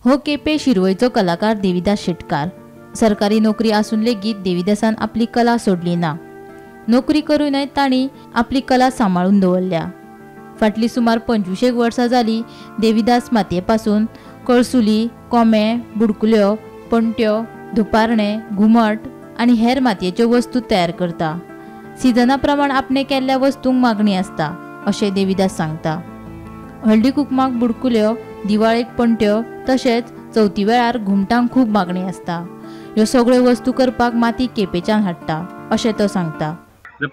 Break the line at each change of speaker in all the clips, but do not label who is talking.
हो केपें शिरवयचो कलाकार देविदास शेटकार. सरकारी नोकरी आसून लेगीत देविदासान आपली कला सोडली ना. नोकरी करूनय तांणी आपली कला सांबाळून दवरल्या. फाटली सुमार 25 वर्सां जाली देविदास मातये पासून कळसुली, कोमे, बुडकुल्यो, पणट्यो, धुपारणे, घुमट आनी हेर मातयेच्यो वस्तू तयार करता. सिजना प्रमाण आपणे केल्ल्या वस्तूंक मागणी आसता अशें देविदास सांगता. हळदी कुकमाक बुडकुल्यो, दिवाळेक पणट्यो तशेंच चवथी वेळार घुमटांक खूब मागणी आसता. ह्यो सगळ्यो वस्तू करपाक माती केपेंच्यान हाडटा अशें तो सांगता.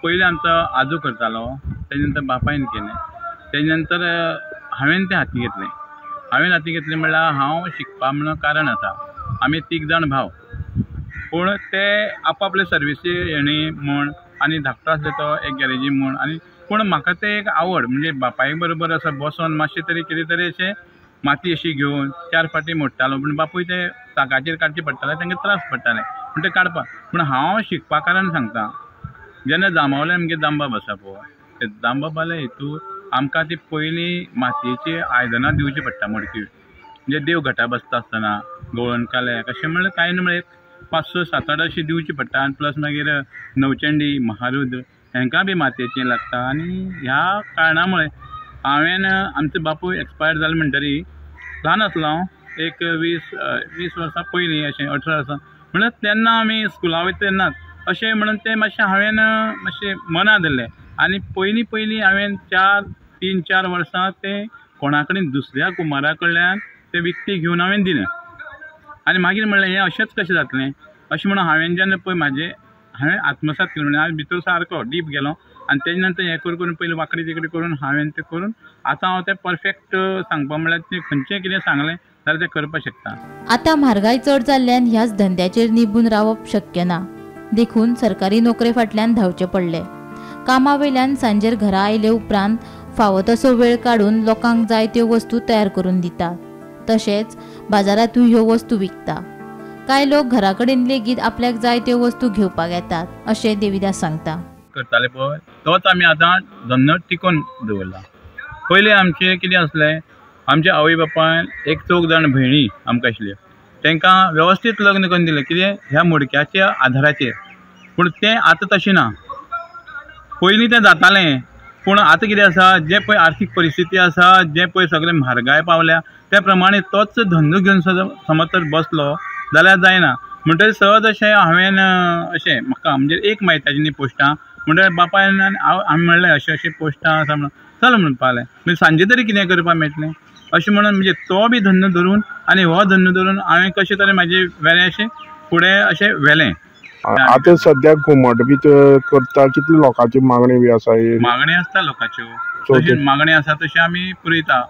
पयलीं आमचो आजो करतालो, तेजे नंतर बापायन केलें, तेजे नंतर हांवें तें हाती घेतलें. हांवें हाती घेतलें म्हणल्यार हांव शिकपा म्हणून कारण आसा. आमी 3 जाण भाव, पूण ते आपआपले सर्विसी हेणी म्हूण आनी धाकटो आसले तो एक गॅरेजी म्हूण, आनी पूण म्हाका तें एक आवड म्हणजे बापाय बरोबर असो बसोन मातशें तरी कितें तरी अशें माती अशी घेवन 4 फाटी मोडटालो. पूण बापूय ते चाकाचेर काडचे पडटाले, तांकां त्रास पडटाले पूण ते काडपाक. पूण हांव शिकपा कारण सांगता, जेन्ना जांबावले आमगे जांबाब आसा पळय, ते जांबाबाले हितूर आमकां ती पयलीं मातयेची आयदनां दिवची पडटा मडकी. म्हणजे देव घटा बसता आसतना गवळण काल्याक अशें म्हणल्यार कांय न्हू म्हळ्यार 5, 6, 7, 8 अशी दिवची पडटा. आनी प्लस मागीर नवचंडी, महारुद्र हांकां बी मातयेचें लागता. आनी ह्या कारणा मुळे हांवें आमचो बापूय एक्सपायर जालो म्हणटरी ल्हान आसलो हांव, एक 20 वर्सां पयलीं अशें 18 वर्सां म्हणल्यार तेन्ना आमी स्कुला वयता तेन्नाच अशें म्हणून तें मातशें हांवें मातशें मना धरलें. आनी पयलीं पयलीं हांवें 3-4 वर्सां तें कोणा कडेन दुसऱ्या कुमारा कडल्यान तें विकतें घेवन हांवें दिलें. आनी मागीर म्हणलें हें अशेंच कशें जातलें अशें म्हणून हांवें जेन्ना पळय म्हाजें हांवें आत्मसात केलें. म्हणजे हांवें भितर सारको डीप गेलो आनी तेजे नंतर हें करून करून पयलीं वांकडी तिकडी करून हांवें तें करून आतां हांव तें परफेक्ट सांगपा म्हणल्यार तें खंयचें कितें सांगलें जाल्यार तें करपाक शकता.
आतां म्हारगाय चड जाल्ल्यान ह्याच धंद्याचेर निबून रावप शक्य ना, देखून सरकारी नोकरे फाटल्यान धांवचें पडलें. कामा वयल्यान सांजेर घरा आयले उपरांत फावो तसो वेळ काडून लोकांक जाय त्यो वस्तू तयार करून दिता. तशेंच बाजारांतूय ह्यो वस्तू विकता. कांय लोक घरा कडेन लेगीत आपल्याक जाय त्यो वस्तू घेवपाक येतात अशें देविदास सांगता.
करताले पळय तोच आमी आतां धंदो टिकोवन दवरला. पयलीं आमचें कितें आसलें, आमच्या आवय बापायन एक 4 जाण भयणी आमकां आशिल्ल्यो, तांकां वेवस्थीत लग्न करून दिलें कितें ह्या मडक्याच्या आधाराचेर. पूण तें आतां तशें ना. पयलीं तें जातालें, पूण आतां कितें आसा, जें पळय आर्थीक परिस्थिती आसा, जें पळय सगळें म्हारगाय पावल्या त्या प्रमाणे तोच धंदो घेवन समज तर बसलो जाल्यार जायना. म्हणटकीर सहज अशें हांवें अशें म्हाका म्हणजे एक मायताची न्ही पोस्टां म्हणटकीर बापायन आमी म्हणलें अशें अशें पोस्टां आसा म्हणून चल म्हणपाक लागलें. म्हणजे सांजे तरी कितें करपाक मेळटलें अशें म्हणून म्हणजे तो बी धंदो धरून आनी हो धंदो धरून हांवें कशें तरेन म्हाजें वेलें अशें फुडें अशें व्हेलें.
आतां सद्याक घुमट बी करता, कितली लोकांची मागणी बी आसा?
मागणी आसता लोकांच्यो, तशी मागणी आसा तशी आमी पुरयता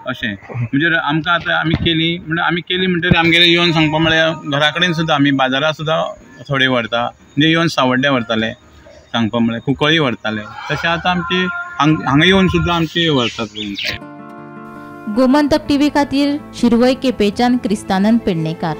अशें. म्हणजे आमकां आतां आमी केली म्हणल्यार आमी केली म्हणटकीर आमगेले येवन सांगपा म्हळ्यार घरा कडेन सुद्दां आमी बाजारांत सुद्दां थोडे व्हरता, म्हणजे येवन सावड्ड्या व्हरताले सांगपा म्हळ्यार कुंकळी व्हरताले, तशें आतां आमची हांगा येवन सुद्दां आमची व्हरतात.
गोमंतक टीव्ही खातीर शिरवय केपेंच्यान क्रिस्तानंद पेडणेकार.